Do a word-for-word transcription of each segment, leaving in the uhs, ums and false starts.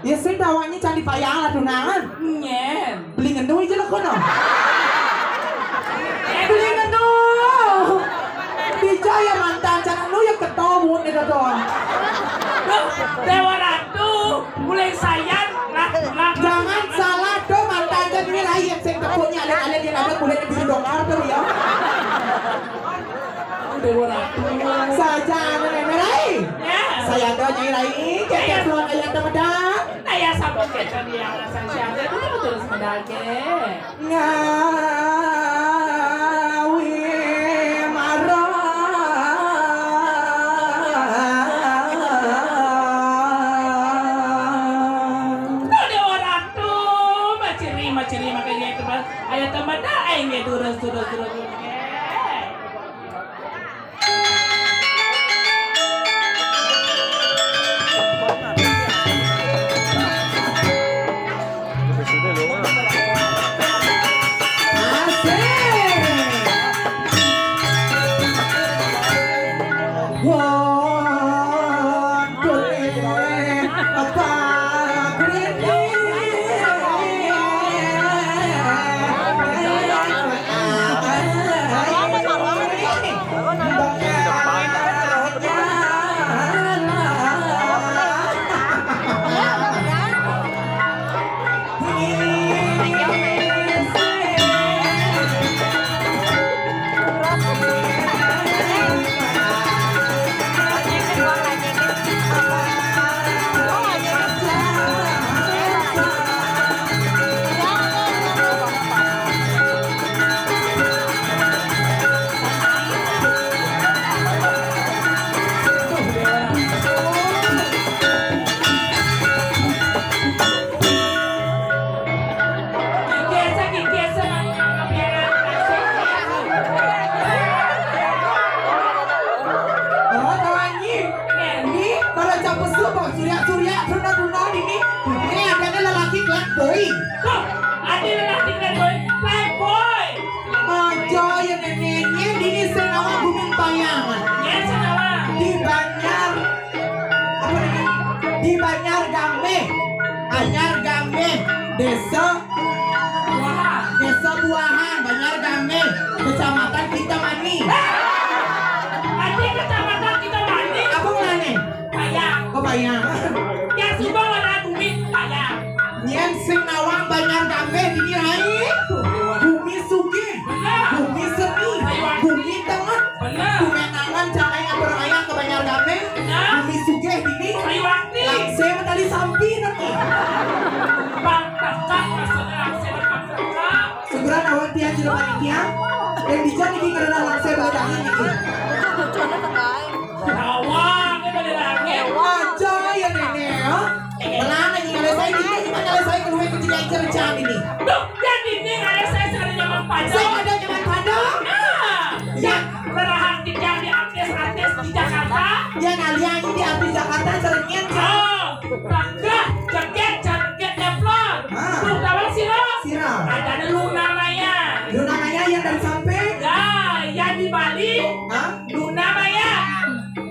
Ya sing dawane candi payang lah tunangan. Nyen. Beli ngenu aja lo kono. Beli ngenu. Dija ya mantan can ngenu ya ketawun itu doang. Loh, Dewa Ratu, mulai sayan lah, lah. Jangan salah do, mantan can ini lah yang sing tepuk nyalin-alin yang ada kulit biru dongkar tuh ya. Dewa Ratu. Saja anu Nenek Rai. Ya. Saya tuh Nyai Rai, cekek pulang ayat temedan. Ayah sampun kecon yang rasa siapa itu terus medal ke. Ngawi marang. Tuh Dewa Ratu, maceri, maceri makanya itu, Mas. Ayah temedan, aing ge durus, durus, durus, durus. Oh, tawangi. Ini pada cap pesu, Bang. Surya-surya, tuna-tuna ini. Ini adanya lelaki playboy. Tuh, ada lelaki playboy. Playboy. Aja ya neneknya, ini sing awak bumi payangan. Ya, sing awak. Di Banjar, apa ini? Di Banjar Gambeh. Banjar Gambeh. Desa Buahan. Desa Buahan, Banjar Gambeh. Kecamatan Kintamani. Ada Kecamatan Kintamani. Apa ngarane? Payang. Oh, Payang. Ya, suba warna bumi, Payang. Nyen sing nawang Banjar Gambeh dini rai. Bumi sugih. Bener. Bumi seni. Ayo. Bumi tengah. Bener. Kumenangan jangan atur ayah ke Banjar Gambeh. Bener. Bumi sugih dini. Ayo, Wakti. Langsir tali sampi nanti. Bang Kakak, maksudnya langsir Bang Kakak. Segera nawang tiang jadi panitia. Dan bisa niki karena langsir beladangan niki. Nawang, ini beladangan. Aja ya, Nenek, ya. Melana ini kalau saya ini, ini kalau saya keluar ke tiga cerca ini. Duh, ya ini kalau saya sudah nyaman pada. Saya ada nyaman pada. Nah, ya, berhati yang di artis-artis di Jakarta. Ya, nah, lihat ini di artis Jakarta, sering nyen. Oh, tangga, jaket, jaket teflon. Ah. Duh, tahu sih, lo? Sira. Ada, ada Luna Maya. Luna Maya yang dari sampai? Ya, yang di Bali. Hah? Luna Maya.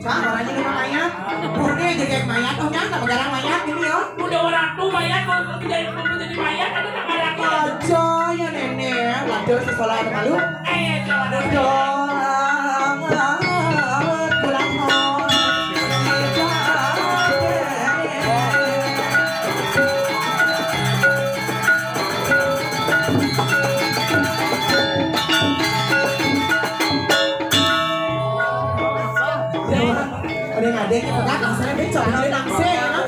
Cang, orangnya Luna Maya. Purne jadi mayat, oh, Cang, tak garang mayat ini ya. Udah orang tuh mayat, kalau jadi, kalau jadi mayat, ada tak garang mayat. Aja ya, Nenek. Lanjut sekolah malu. Eh, jangan ada. Doang, pulang, oh. Udah nggak ada yang pegang, saya becok, dia nangsir, ya.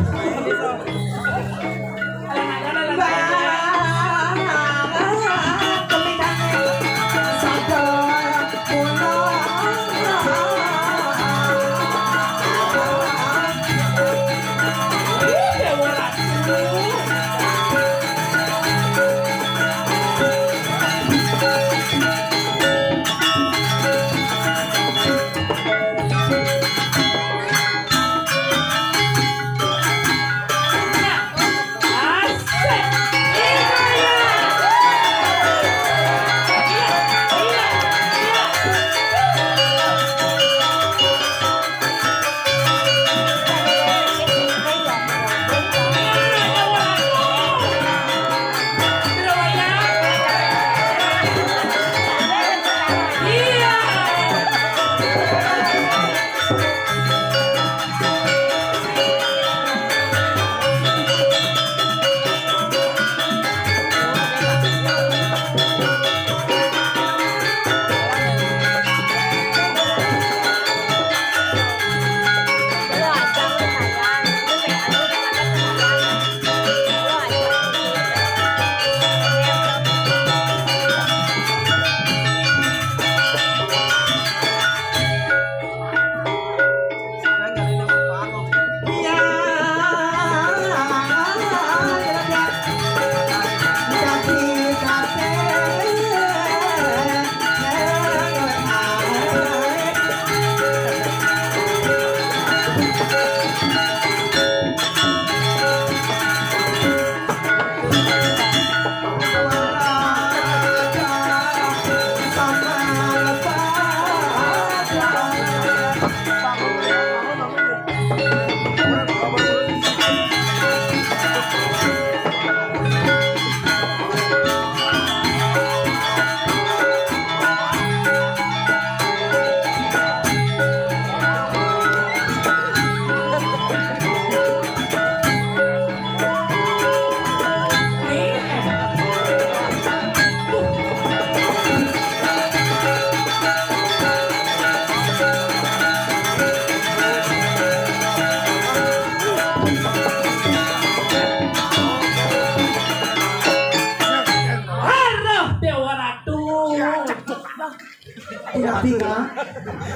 Tiga.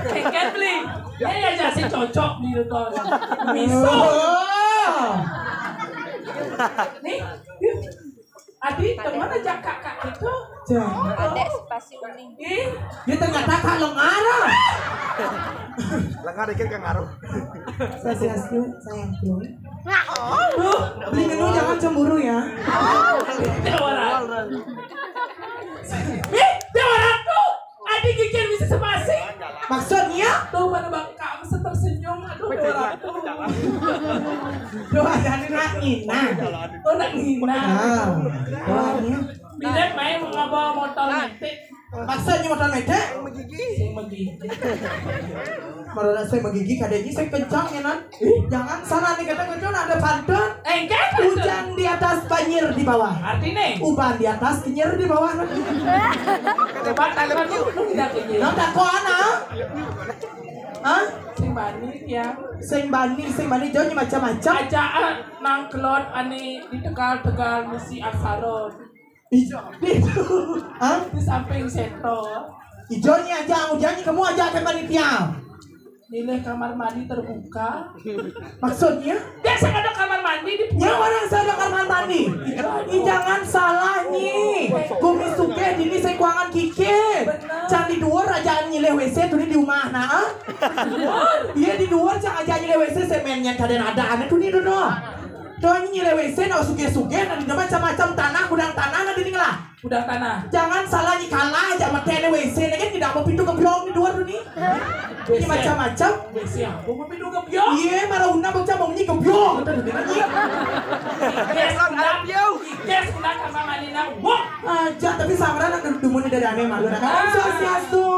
Keket beli. Ya, ya, ya, si cocok di Ruton. Miso. Oh. Nih, yuk. Adi, kemana aja kakak itu? Jangan. Ada spasi uning. Ih, dia ternyata kak lengar. Lengar dikit kan ngaruh. Swastiastu, sayangku. Tuh, beli ngenu jangan cemburu ya. Jawara. Ih, jawara tuh. Adi gigir bisa sepasi. Maksudnya? Tuh mana bang kamu tersenyum. Aduh, jawara tuh. Tuh ada anak ngina. Oh, anak ngina. Ah, doanya. Bila main mau ngabawa motor metik. Maksudnya motor metik? Sing begigi. Menurut saya begigi kadang ini saya kencang ya nan. Jangan salah nih kata kencang ada pantun. Enggak, pantun. Hujan di atas, banjir di bawah. Artinya? Uban di atas, kenyir di bawah. Coba takon yuk, lu tidak kenyir. Nah, takon, ah. Hah? Sing bani ya. Sing bani, sing bani jauh macam-macam. Ajaan nang kelon ane di Tegal-Tegal misi Aksaro. Ijo. Hah? Di samping seto. Ijo ni aja, aku janji kamu aja ke panitia. Nilai kamar mandi terbuka. Maksudnya? Biasa ada kamar mandi di pulau. Ya orang saya ada kamar mandi. Ih, jangan salah nih. Gumi sugih dini saya kuangan kikir. Benar. Candi duur aja nyilih W C tuh di rumah nah. Iya di duur cang aja nyilih W C semennya kadang ada aneh tuh nih dodo. Tuh nyilih W C nak sugih-sugih nak di macam-macam tanah gudang tanah nak dini lah. Udah tanah. Jangan salah ni kalah aja mati ada W C ni kan tidak mau pintu kebyong di luar tu ni. Ini macam-macam. W C apa mau pintu kebyong? Iya, marah undang bocah mau bunyi kebyong. Kata dia lagi. Yes, udah. Yes, udah sama Malina. Wah. Aja tapi samperan nak duduk di dari aneh malu nak. Swastiastu.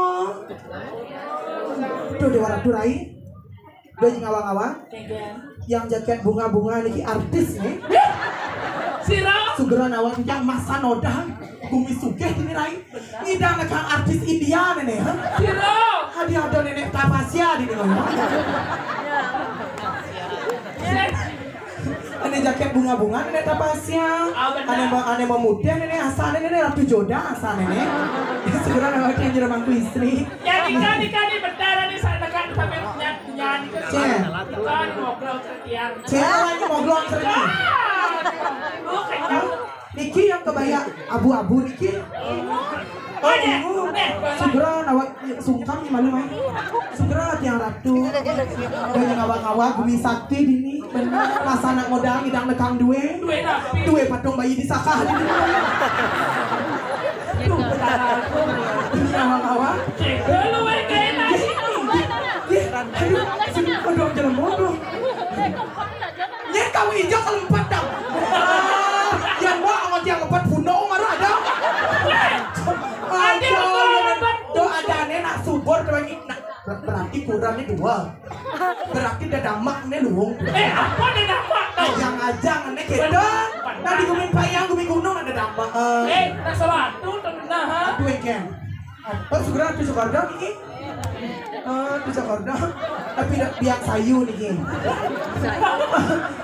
Tuh di waratu rai. Dua ngawa-ngawa. Yang jaket bunga-bunga niki artis nih. Sira. Sugera nawa yang masa noda. Bumi sugih ini rai. Ngidang nekang artis India nih nih. Sira. Hadi ada nenek Tapasya di nih. Ini jaket bunga-bunga nenek Tapasya. Ane mau ane mau muda nenek asal nenek Ratu Joda asal nenek. Sugera nawa yang jadi mangku istri. Ya nikah nikah nih bentar nih saya tekan sampai punya Cek. Cek lagi mau geluang sering. Niki yang kebaya abu-abu niki. Oh, ini. Sugera nawak sungkam ni malu mai. Sugera tiang ratu. Banyak ngawa-ngawa bumi sakti dini. Masa anak modal ngidang nekang due. Due patung bayi disakah dini. Tuh, ngawa-ngawa. Cek dulu, eh, kayak nasi. Ih, aduh, sini kodok jalan bodoh. Nyet kamu injak kelempat dong. Ah, yang mau awal tiang empat puno marah ada. Ada. Tuh ada nih nak subur tuh ini. Nah, ber- berarti kurangnya dua. Berarti ada damak nih luung. Eh, apa ada damak tuh? Ajang-ajang nih kita. Nah di Gumi Payang, Gumi Gunung ada damak. Eh, tak salah tuh tenang ha. Aduh, kan. Oh, segera tuh Jakarta niki. Oh, tuh Jakarta. Tapi dak biak sayu niki.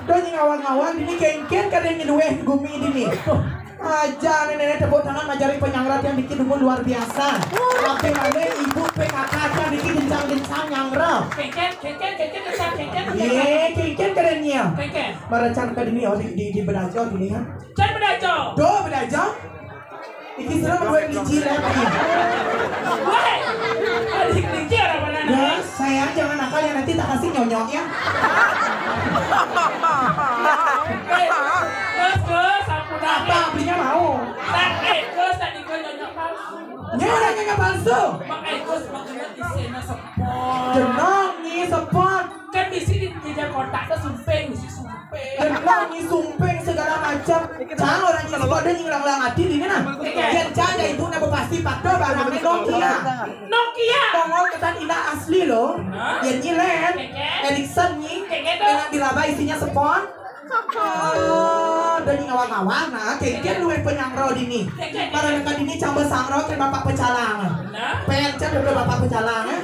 Tuh nying awang-awang ini kengken kada nyelueh gumi ini. Aja nenek tepuk tangan majari penyangrat yang bikin umur luar biasa. Tapi mana ibu P K K yang bikin gencang-gencang nyangrat. Kengken, kengken, kengken, kengken, kengken. Ye, kengken kada nia. Kengken. Maracan kada nia, oh, di, di, di bedajo gini kan. Can bedajo. Do bedajo. Iki serem gue biji lagi. Woi, adik biji orang mana? Ya, saya jangan nakal ya nanti tak kasih nyonyok ya. Gus, Gus, ampun apa belinya mau? Tak, eh, Gus, tadi gue nyonyok palsu. Ini orang nyonyok palsu. Mak, eh, Gus, makanya di sana sepot. Jenong nih sepot. Kan bisi di jajar kotak tuh sumping, bisi sumping. Jenong nih sumping segala macam. Cang orang isi kode nying lang-lang hati ini nah. Yang cang ya ibu nak pasti pakai barangnya Nokia. Nokia. Tongol ketan indah asli loh. Yang nyilen. Ericsson nih. Enak dilaba isinya spon. Oh, dan ngawang-ngawang nah, kengken luwih penyangro dini. Para dekat dini cang besangro ke bapak pecalang. Pen cang dulu bapak pecalang eh.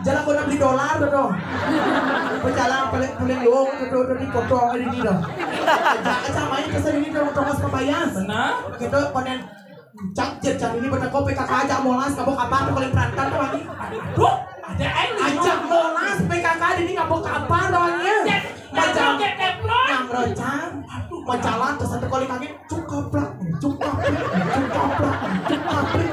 Jalan guna beli dolar dulu. Pecalang paling paling luwung dulu dulu di foto dini dong. Jangan cang main kesan ini dong tongos pembayas. Gitu konen Cak jet cak ini benda kopi kakak ajak molas kabok apa tuh kalau perantau tuh lagi. Aduh, ada aja. Ajak molas P K K ini kabok apa tuh lagi. Macam yang recang, macalan terus satu kali kaki cukaplak, cukaplak, cukaplak, cukaplak.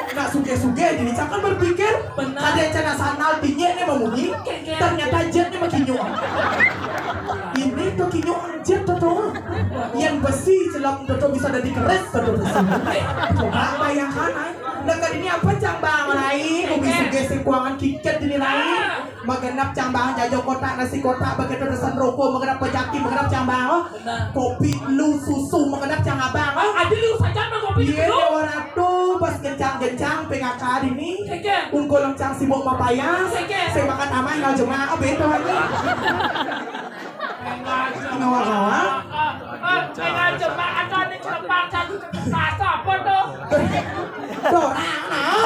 Nggak suge-suge jadi cakal berpikir. Benar. Ada yang cina sanal tinggi ini memunyi. Ternyata jetnya makin nyuak. Ini tuh kinyo aja tuh tuh. Yang besi celak tuh tuh bisa ada di keres tuh tuh besi. Coba bayangkan ay. Nah kali ini apa cang bang lain? Ugi suge sekuangan kiket ini lain. Magenap cang bang jajo kotak nasi kotak begitu desan rokok magenap pejati magenap cang bang. Kopi lu susu magenap cang abang. Ada lu saja mah kopi. Iya dua ratus pas gencang-gencang P K K ini. Ungkul cang sibuk mapayas. Saya makan amai nggak cuma apa itu lagi. Ngawa-ngawa. Tinggal cuma ada di celepatan. Rasa apa tuh? Tuh, nah, nah.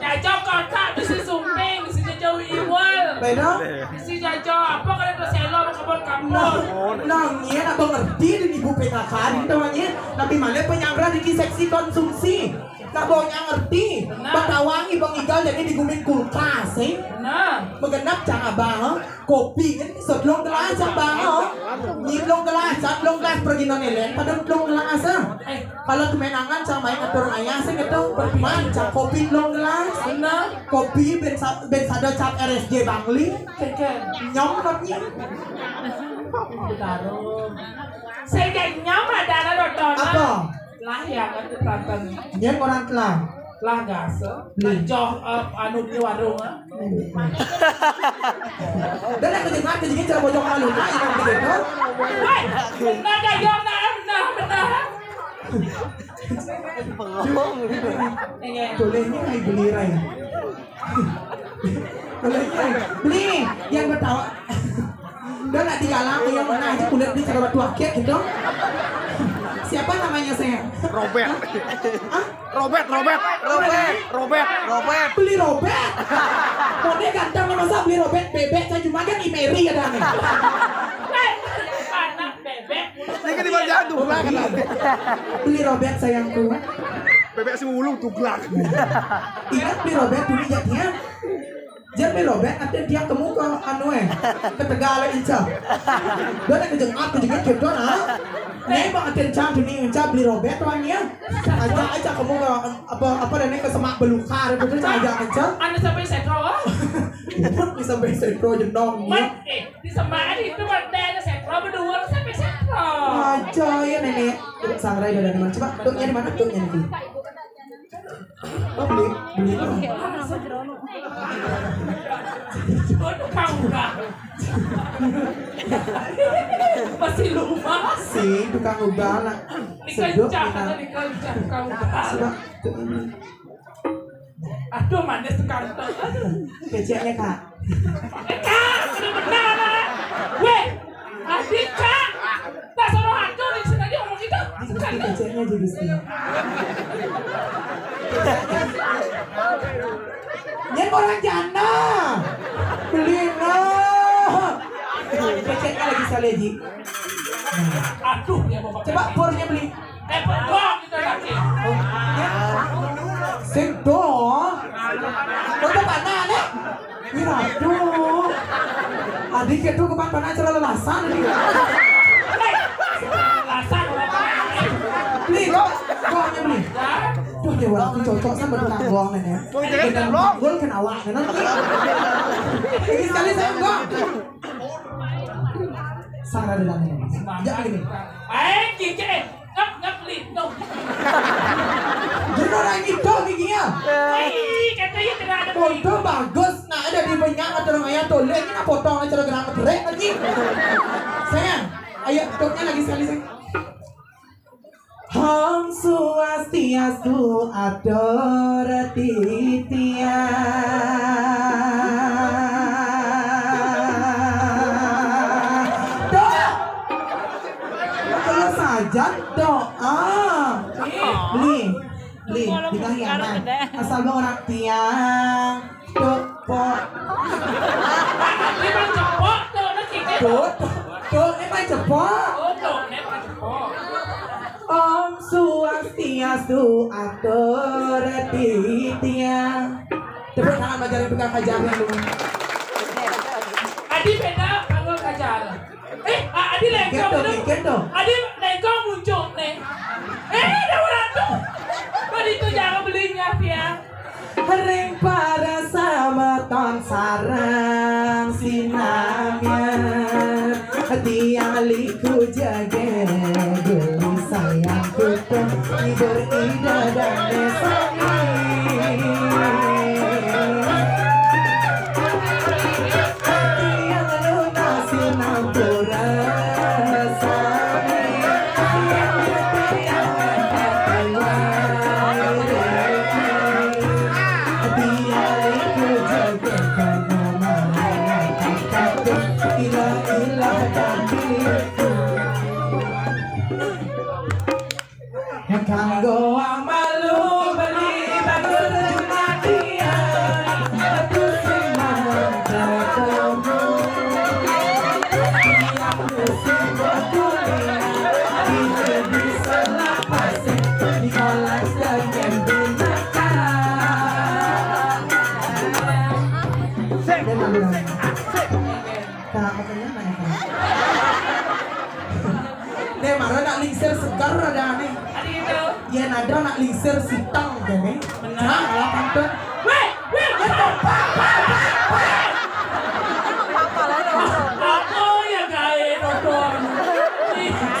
Jajo kotak bisa sumping, bisa jajo iwal. Beda? Bisa jajo apa kalau itu selo kebun kampung. Nah, iya nak ngerti di ibu P K K di namanya. Tapi malah penyanggra di seksi konsumsi. Nak baunya ngerti. Betawangi bang igal jadi digumin kulkas, eh. Nah. Begenap cang abang. Kopi kan seblong gelas yang bawa. Ni blong gelas, cat blong gelas pergi non elen pada blong gelas ah. Kalau kemenangan sang main atur ayah sih gitu. Mancang kopi blong gelas. Kopi ben sa- ben sada cap R S J Bangli. Nyom kopinya. Saya nyom ada ada dodol. Apa? Lah ya kan tetanten. Nyom orang telah. Lah gasa. Beli. Joh eh, anu di warung ah. Dah nak kerja nak kerja cara bojong malu nak yang kerja tu. Woi, benar dah yo nak benar benar. Boleh ni hai beli rai. Boleh ni hai beli yang bertawa. Dah nak digalang yang mana aja kulit di cara batu akik gitu. Siapa namanya saya? Robert. Hah? Robert, Robert, Robert, Robert, Robert. Beli Robert. Kode ganteng nih masa beli Robert bebek saya cuma kan Imeri ada nih. Anak bebek. Ini kan di bawah jatuh lah kan. Beli Robert sayangku. Bebek si ulung tuglak. Ingat beli Robert dulu jadinya. Jar beli Robert, ada dia ke muka, anu eh, ketegal Ica. Dia nak kejengak, kejengak gitu nah. Nih bang ada cang dunia Ica beli Robert tuan ya. Aja aja ke muka apa apa dan ke semak belukar betul aja Ica. Anda sampai setro ah? Bisa sampai setro jenong ya. Di semak itu ada ada setro berdua sampai setro. Aja ya nenek. Sangrai dari mana? Coba tuknya di mana tuknya nih? Oh beli beli. Tukang ugal. Masih lupa. Si tukang ugal nak. Seduk kita. Dikencang, dikencang tukang ugal. Coba. Aduh manis tukang ugal. Aduh. Keceknya kak. Kak, benar-benar. Weh, Adika, tak suruh atur di sini aja ngomong gitu. Bukan. Keceknya jadi sih. Dia orang janda. Beli no. Keceknya lagi sekali Ji. Aduh, ya bapak. Coba purnya beli. Eh, pur doang kita lagi. Sing doang. Udah panas nih. Ih, aduh. Adik itu kemana pernah acara lelasan ini. Lelasan. Beli kok. Kok hanya beli. Tuh dia waktu cocok sama tukang bohong nih ya. Tuh, jadi kan, Bro. Gol kena awak nih nanti. Ini sekali saya enggak. Sarah dengan ini. Jangan gini. Eh, kike. Ngap, ngap, lindung. Jadi orang itu giginya. Hei, katanya tidak ada. Foto bagus. Nah, ada di banyak atau orang ayah tuh. Lihat ini potong acara gerak gerak lagi. Sayang, ayo tuknya lagi sekali sayang. Om Swastiastu, Atur Titiang. Doa. Kalau saja doa. Beli, beli, dikasih apa? Asal lo orang tiang. Tuh, po. Ini mah cepok tuh, ini kiki. Tuh, tuh, tuh, ini mah cepok. Oh, tuh, ini mah cepok. Om Swastiastu. Tu atur titiang. Tepuk tangan bagi yang pegang kajarnya dulu. Adi beda kanggo kajar. Eh, a- Adi lengkong Kendo, dong. Kendo. Adi lengkong muncul nih. Eh, ada orang tuh. Kok itu jangan belinya ya. Ring para sameton sareng sinamian, tiang liku jege guli sayang kutung hibur ida dan desani. Tiang lunas sinampura sami. Kanggo malu beli bagus Jumat dia, terus sing mangan ketemu. Yang musim berkuliah, di sela pasir, di kolam sekian binatang. Sik, sik. Nah, katanya naik. Nih, mana nak lingsir segar ada nih. Ada itu. Ya, ada nak lingsir sitang, kan, nih. Benar. Nah, kalau pantun. Weh, weh, weh, weh, weh. Apa ya, gawe dodol?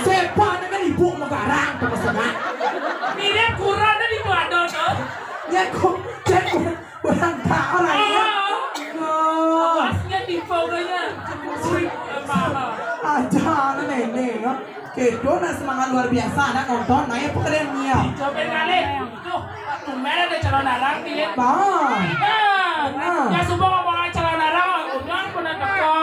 Sepa dengan ibu megarang, tuh, maksudnya. Mirip kurang tadi tuh ada, tuh. Ya, kok, cek, kurang tak orang, ya. Oh. Oh. Aja, nenek, ya. Kedo, nah, semangat luar biasa, anak nonton, nah, ya, pekerjaan dia. Cobain kali. Tuh, tumben ada calon arang, nih. Bah. Nah. Benar. Ya, sumpah ngomong calon arang, udah, aku udah teko.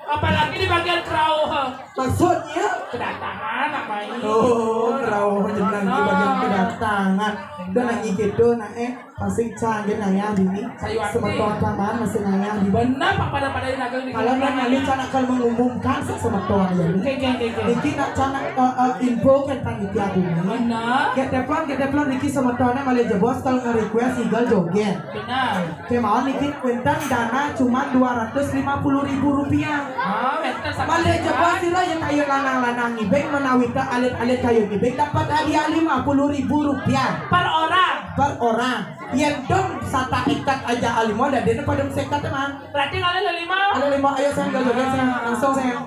Apalagi di bagian kerau, ha. Maksudnya? Kedatangan, apa ini? Oh, kerau, jenang di bagian kedatangan. Udah, nanya gitu, nah, eh. Pasti canggih nanya dini. Semeton paman masih nanya di. Benar, Pak, pada-pada yang agak. Kalau nang alit can akan mengumumkan se- semeton ya. Oke, oke, oke, oke. Niki nak can, eh, eh, info kan panitia dini. Benar. Get teflon, get teflon, niki semetonnya malah jebos kalau nge-request igal joget. Benar. Kemauan niki kuentan dana cuma dua ratus lima puluh ribu rupiah. Ah, wes, sama. Malah jebos sira yang kayu lanang-lanang ngibing menawita alit-alit kayu ngibing dapat hadiah lima puluh ribu rupiah. Per orang. Per orang. Yen dong sata ikat aja alimo dadene pada sekat, teman. Berarti kalian ada lima. Ada lima, ayo saya nggak joget saya langsung saya.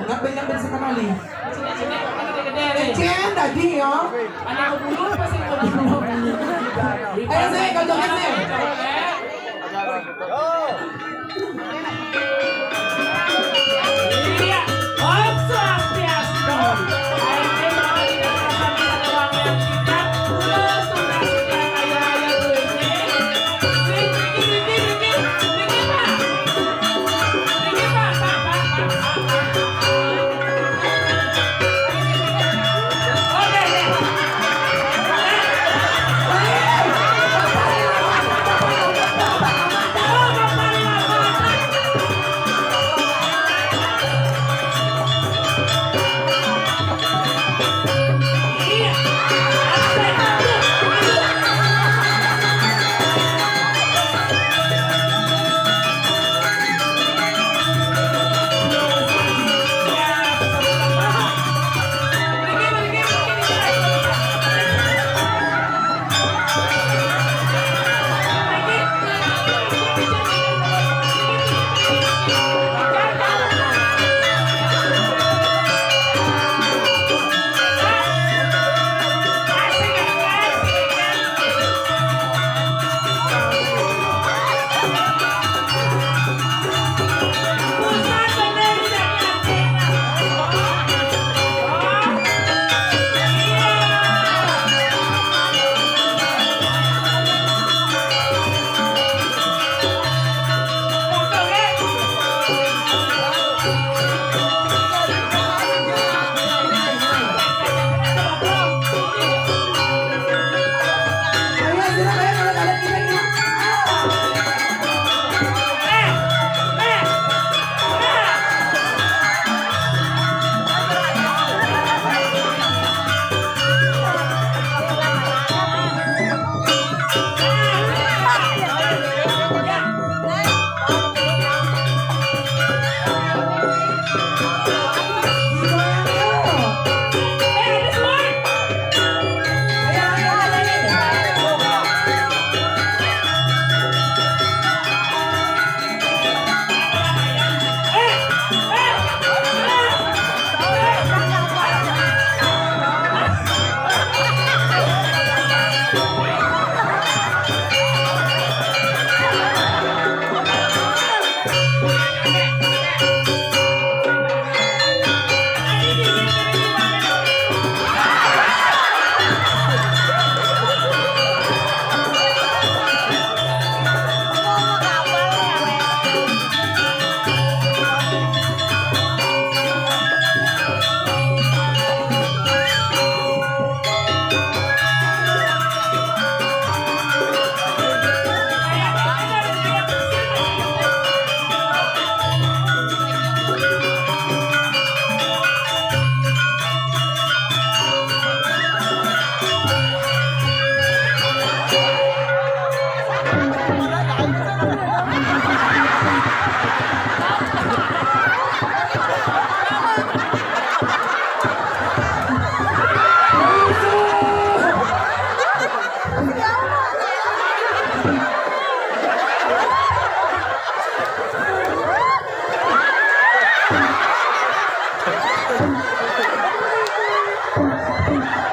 Enggak banyak dari sekali. Sini, sini, gede-gede nih. Ecen tadi ya. Ada kebulu apa sih kebulu? Ayo saya nggak joget saya.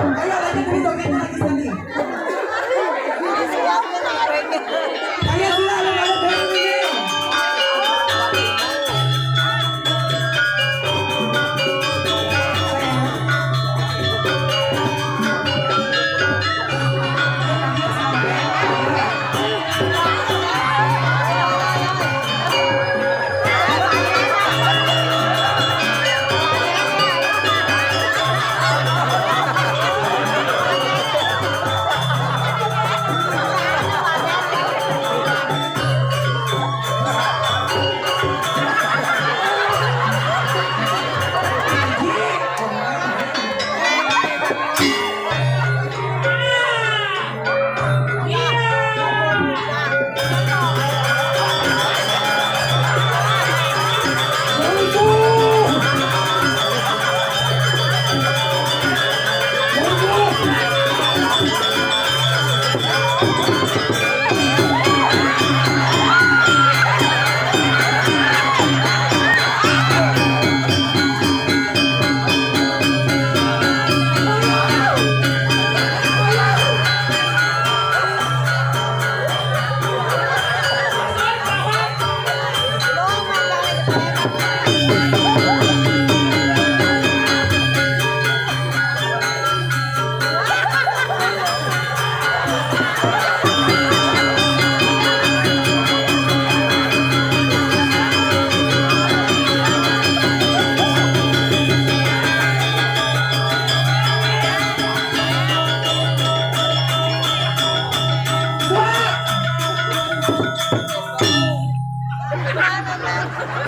Ayo, lanjut dulu jogetnya lagi sekali. Ayo, silakan, lanjut jogetnya.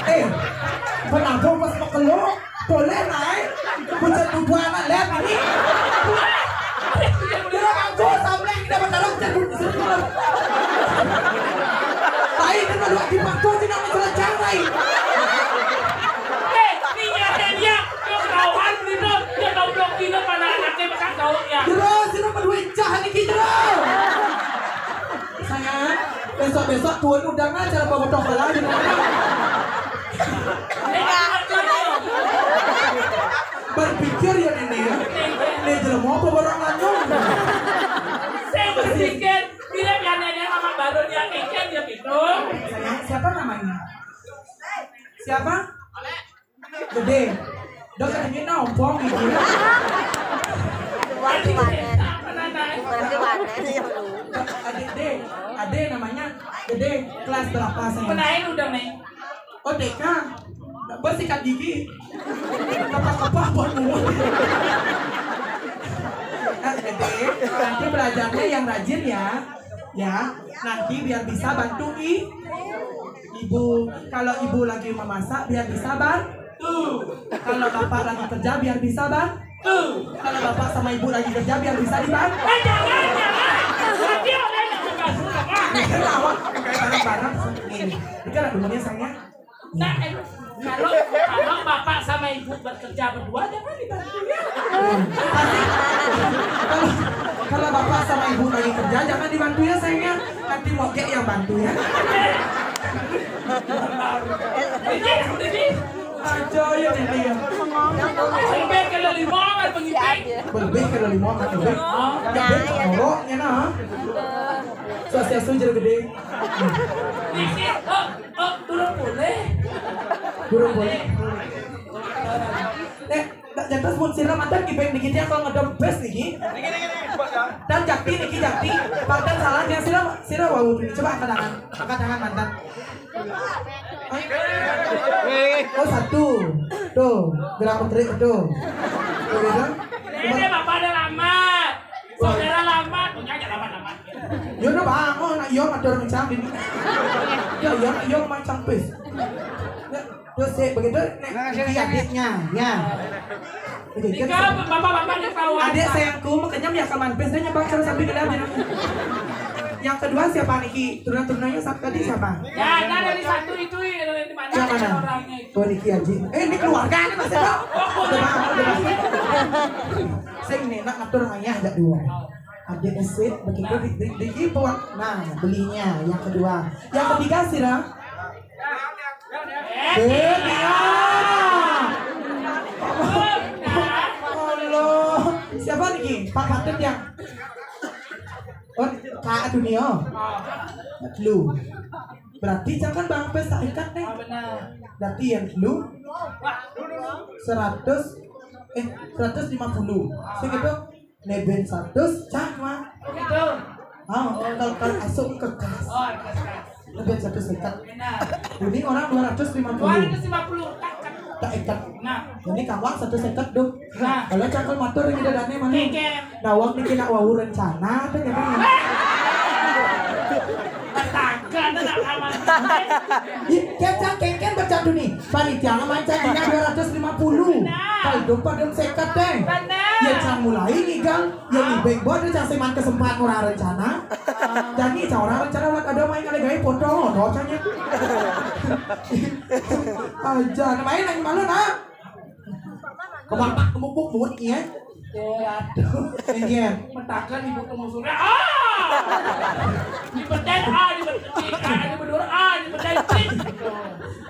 Eh, kenapa pas makeluk? Boleh naik? Bujang tubuh anak lihat ini. Dia aku sampai kita bertarung jadi bujang tubuh. Tai kan ada di waktu tidak menjelaskan tai. Eh, ini ya dia, dia ketahuan gitu, dia goblok gitu pada anaknya bakal tahu ya. Terus itu berdua cah ini gitu. Sayang, besok-besok tuan udah ngajar apa betok lah gitu. Berpikir ya ini ya. Ini jelema apa barang nganyong? Saya berpikir, bila piananya sama baru dia mikir dia gitu. Sayang, siapa namanya? Siapa? Gede. Udah katanya nompong gitu. Adik deh, adik deh namanya Gede, kelas berapa sayang? Penain udah, Mei. Oh, T K. Gue sikat gigi. Kepah-kepah buat mulut. Nah, Gede, nanti belajarnya yang rajin ya. Ya, nanti biar bisa bantu i- ibu. Kalau ibu lagi memasak, biar bisa bantu. Kalau bapak lagi kerja, biar bisa bantu. Kalau bapak sama ibu lagi kerja, biar bisa dibantu. Eh, jangan, jangan. Nanti orang yang ngebantu, Bapak. Biar lawan, pakai barang-barang. Ini, ini kan ada dunia sayang. Nah, eh, kalau, kalau bapak sama ibu bekerja berdua, jangan dibantu ya. Pasti, kalau, kalau bapak sama ibu lagi kerja, jangan dibantu ya sayangnya. Nanti moge yang bantu ya. Ini, ini. Aja ya ini ya. Lebih kalau lima kan pengitik. Lebih kalau lima kan lebih. Oh. Lebih kalau nah. Swastiastu, Jero Gede. Niki, oh, oh, durung boleh. Durung boleh. Eh, tak jelas mun sira mantan ki band niki dia kalau ngedom best niki. Dan jakti niki jakti, mantan salah dia sira sira wau dulu. Coba angkat tangan. Angkat tangan mantan. Oh, satu. Tuh, gerak menteri tuh. Tuh gitu. Ini bapak ada lama. Saudara lama, punya aja lama-lama. Yo no bang, oh nak yo matur macam ini. Ya yo nak yo macam pes. Ya, terus sih begitu nek iki adiknya, ya. Begitu. Tiga bapak-bapak di bawah. Adik sayangku, makanya ya kaman pes dia nyebak terus sampai gelap ya. Yang kedua siapa niki? Turunan-turunannya sa- tadi siapa? Ya, ada dari satu itu ya, dari mana? Yang mana? Orangnya itu. Oh niki Aji. Eh ini keluarga ini masih tau. Udah bang, udah bang. Sing nih nak ngatur ayah ada dua. Ada esit begitu di di di di buat. Nah, belinya yang kedua. Yang ketiga sira. Eh, dia. Allah. Siapa nih? Pak Patut ya? Oh, Kak Dunia. Lu. Berarti jangan bang pes tak ikat nih. Berarti yang lu seratus, eh, seratus lima puluh. Sing itu neben seratus cak mah. Oh, kalau kalau asuk ke kas. Neben seratus ikat. Ini orang dua ratus lima puluh. Tak ikat. Ini kawan seratus ikat dong. Kalau cakal motor yang tidak aneh mana? Nawang nih kena wau rencana tuh gitu. Tagan anak aman. Ih, kecang kengken bercatu nih. Panitia main cacingnya dua ratus lima puluh. Kalau dong pada sekat deh. Ya cang mulai nih gang. Ya nih baik buat cang seman kesempatan orang rencana. Jadi cang orang rencana buat ada main ada gaya foto, no canya. Aja, main lagi malu nak. Kebapak kemupuk buat iya. Aduh. Iya. Mentakan ibu temu surya. Ah! Dipeten ah, dipeten ah, dipedor ah, dipeten.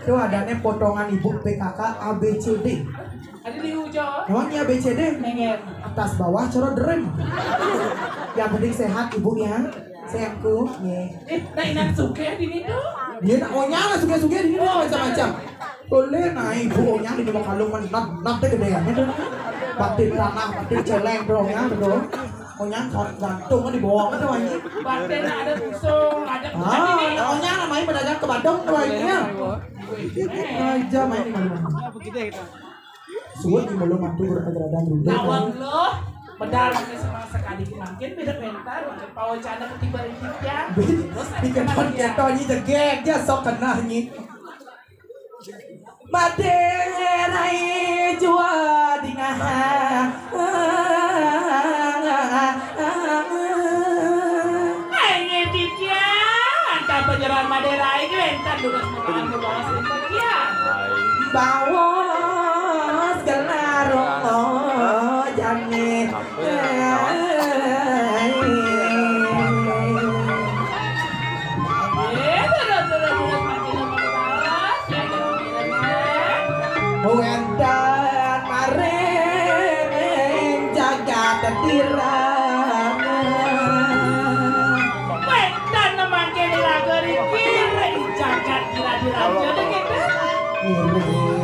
Tuh adanya potongan ibu P K K A B C D. Ada di ujung. Emangnya A B C D? Nengel. Atas bawah corot derem. Yang penting sehat ibu ya. Sayangku, ye. Eh, nah inan suke di ini tuh. Dia nak onyang lah suke-suke di ini macam-macam. Boleh naik bu onyang di rumah kalung menat, nat teh gedeannya tuh. Batin tanah, batin celeng tuh onyang tuh. Onyang gantung di bawah tuh ini. Batin ada tusung, ada ah, onyang namanya pedagang ke Badung tuh ini. Aja main di mana? Suwun di mulu mantu berkeberadaan dulu. Lawan lo, medal pakai sama sekali makin beda mental, makin pawacana ketiba di tiang. Bikin ton keto nyi jegeg, dia sok kena nyi. Mate rai jua dingah. Aing titian, anta panyeran Madera aing wénten dugas mekaan nu baos titian. Baos gelar oh jani. Wénten maring jagat diraga. Wénten mangké diraga riki ring jagat diraga. Ngiring